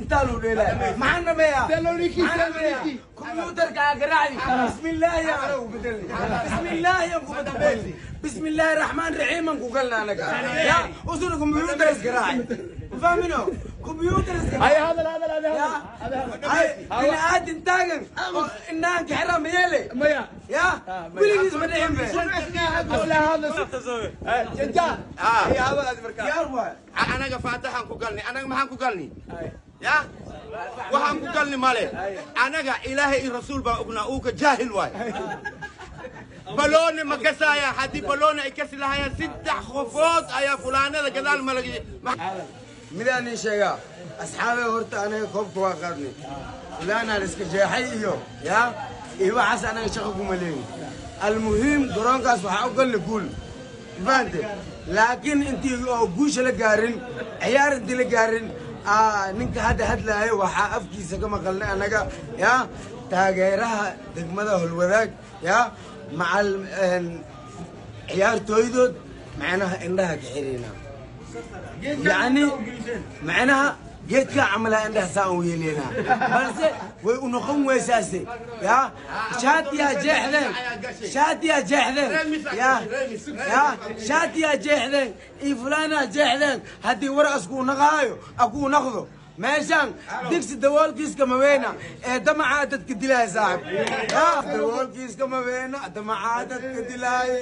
Intaa luu dheelaya maxaan dhameeyaa? Kombiyuutarka aa garaacdi. Bismillaahi aan ku bedelnay, bismillaahi aan ku bedelnay, bismillaahi raxmaan raxiim aan ku galnay anaga. Ya usuna kombiyuutar is garaacay, fahmino? Kombiyuutar is garaacay. Hadal hadal hadal. Ya bini aadin taagan inaan kaxira mayeele. Maya. Ya weligiis ma dhicin be. Diyaar waay. Anaga faataxaan ku galnay. Anaga maxaan ku galnay? Ya waxaan ku galnay male. Anaga Ilaahay iyo rasuul baan ognaa. Uuka jaahil waay, balooni ma kasaaya. Haddii balooni ay kasi lahayaan, 3 qofood ayaa fulaanada gadaal malagi. Midaan ii sheegaa, asxaabey, horta anaga koobka waa qaadnay. Fulaanaan iska jeexay iyo ya iyo waxaas anaga shaqo kuma leeyin. Almuhiim garoonkaas waxaa u galnay guul, fahante? Laakiin intii oo guusha la gaarin, ciyaar intii la gaarin, ninka hadda hadlaayo waxaa afkiisa ka maqalnay annaga ya taageeraha degmada Holwadaag ya macal ciyaartooydood macnaha indhaha ka xiriina, yacni macnaha geedkaa camalaa indhaha saan u yeeleynaa, balse way u noqon weysaase. Ya shaatiyaa jeexdeen, shaatiyaa jeexdeen, ya shaatiyaa jeexdeen iyo fulaanaa jeexdeen. Haddii war askuu naqaayo akuu naqdo meeshaan digsi daboolkiiska maweyna ee damacaa dadka dilaaya, saaxib. Ya daboolkiiska maweyna damacaa dadka dilaaye.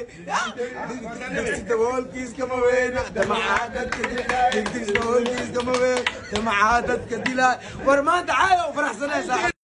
Digsi daboolkiiska maweyna damacaa dadka dilaaye. Digsi daboolkiiska maweyna damacaa dadka dilaaye. War maanta caada u faraxsanay, saaxib.